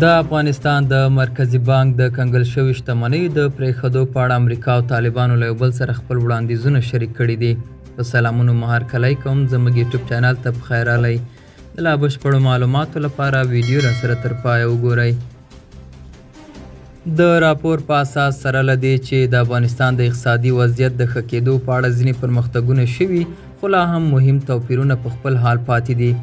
د افغانستان د مرکزي بانک د کنګل شوې شتمنۍ د پرېښودو په اړه امریکا او طالبانو له یو بل سره خپل وړاندیزونه شریک کړي دي. په سلامونو مو هرکلی کوم، زموږ یوټیوب چینل ته په خیر راغلی. د لا بشپړو معلوماتو لپاره ویډیو را سره تر پایه وګورئ. د راپور په اساس، سره له دې چې د افغانستان د اقتصادي وضعیت د ښه کېدو په اړه ځینې پرمختګونه شوي، خو لا هم مهم توپیرونه په خپل حال پاتې دي.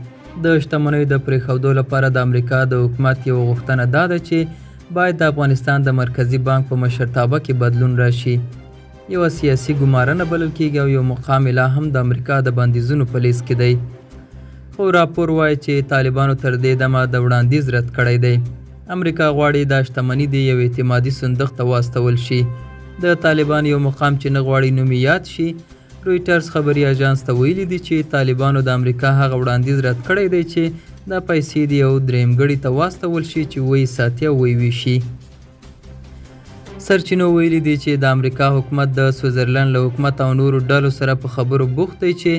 د شتمنیو د پرېښودو لپاره د امریکا د حکومت یوه غوښتنه دا ده چې باید د افغانستان د مرکزي بانک په مشرتابه کې بدلون راشي. یوه سیاسي ګمارنه بلل کېږي او یو مقام یې لا هم د امریکا د بندیزونو په لیست کې دی. خو راپور وايي چې طالبانو تر دې دمه د وړاندیز رد کړی دی. امریکا غواړي دا شتمني دې یو اعتمادي صندوق ته واستول شي. د طالبانو یو مقام چې نه غواړي نوم یې یاد شي، رویټرز خبري اژانس ته ویلي دي چې طالبانو د امریکا هغه وړاندیز رد کړی دی چې دا پیسې دې یو درېیمګړي ته واستول شي چې ویې ساتي او ویې ویشي. سرچینو ویلي دي چې د امریکا حکومت د سویزرلنډ له حکومت او نورو ډلو سره په خبرو بوخت دی چې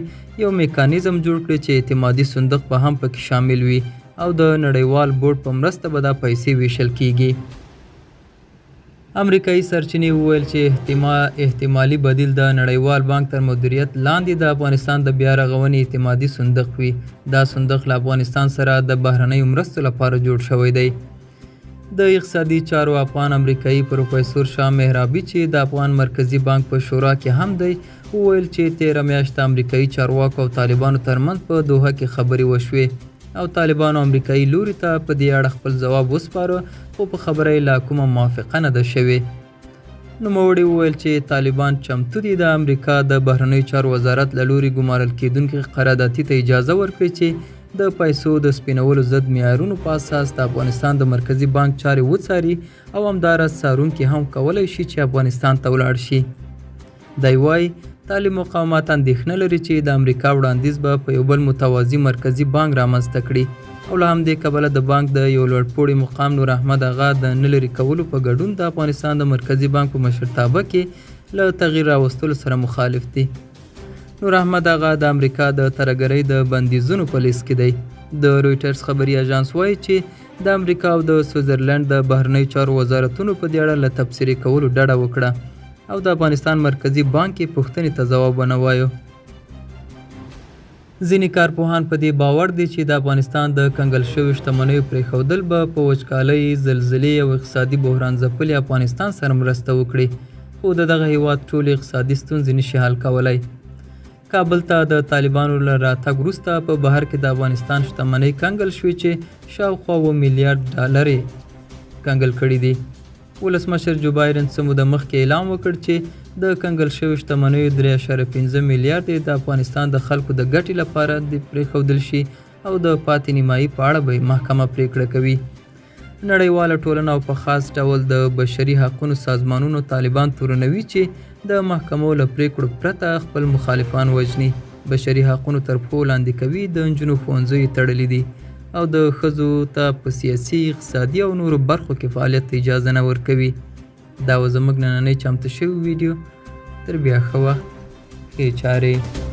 یو میکانیزم جوړ کړي چې اعتمادي صندوق به هم پکې شامل وي او د نړیوال بورډ په مرسته به دا پیسې ویشل کیږي. امریکایي سرچینې وویل چې احتمالي بدیل د نړیوال بانک تر مدیریت لاندې د افغانستان د بیا رغونې اعتمادي صندوق وي. دا صندوق له افغانستان سره د بهرنیو مرستو لپاره جوړ شوی دی. د اقتصادي چارو افغان امریکایي پروفیسور شاه محرابي چې د افغان مرکزي بانک په شورا کې هم دی، وویل چې تېره میاشت د امریکایي چارواکو او طالبانو ترمنځ په دوحه کې خبرې وشوې او طالبانو امریکایي لوري ته په دې اړه خپل ځواب وسپاره، خو په خبره یې لا کومه موافقه نه ده شوې. نوموړي وویل چې طالبان چمتو دي د امریکا د بهرنیو چارو وزارت له لوري ګمارل کېدونکي قراردادي ته اجازه ورکړي چې د پیسو د سپینولو ضد معیارونو په اساس د افغانستان د مرکزي بانک چارې وڅاري او همداراز څارونکي هم کولای شي چې افغانستان ته ولاړ شي. دی وايي، طالب مقامات اندېښنه لري چې د امریکا وړاندیز به په یو بل متوازي مرکزي بانک رامنځته کړي او له همدې کبله د بانک د یو لوړپوړي مقام نور احمد اغا د نه لرې کولو په ګډون د افغانستان د مرکزي بانک په مشرتابه کې له تغییر راوستلو سره مخالف دي. نور احمد اغا د امریکا د ترهګرۍ د بندیزونو په لیست کې دی. د رویټرز خبري اژانس وايي چې د امریکا او د سویزرلنډ د بهرنیو چارو وزارتونو په دې اړه له تبصرې کولو ډډه وکړه او د افغانستان مرکزي بانک یې پوښتنې ته ځواب ونه وایو. ځینې کارپوهان په دې باور دي چې د افغانستان د کنګل شویو شتمنیو پرېښودل به په وچکالۍ، زلزلې او اقتصادي بحران ځپلي افغانستان سره مرسته وکړي، خو د دغه هېواد ټولې اقتصادي ستونزې نشي حل کولای. کابل ته د طالبانو له راتګ وروسته په بهر کې د افغانستان شتمنۍ کنګل شوې چې شاوخوا 7 میلیارد ډالر یې کنګل کړي دي. ولسمشر جو بایډن څه موده مخکې اعلان وکړ چې د کنګل شویو شتمنیو 3.5 میلیارد یې د افغانستان د خلکو د ګټې لپاره دې پرېښودل شي او د پاتې نیمایي په اړه به یې محکمه پرېکړه کوي. نړیواله ټولنه او په خاص ډول د بشري حقونو سازمانونو طالبان تورنوي چې د محکمو له پرېکړو پرته خپل مخالفان وژني، بشري حقونو تر پښو لاندې کوي، د نجونو ښوونځیو تړلي دي او د ښځو ته په سیاسي، اقتصادي او نورو برخو کې فعالیت ته اجازه نه ورکوي. دا وه زموږ نننۍ چمتو شوې ویډیو. تر بیا ښه وخت، ښې چارې.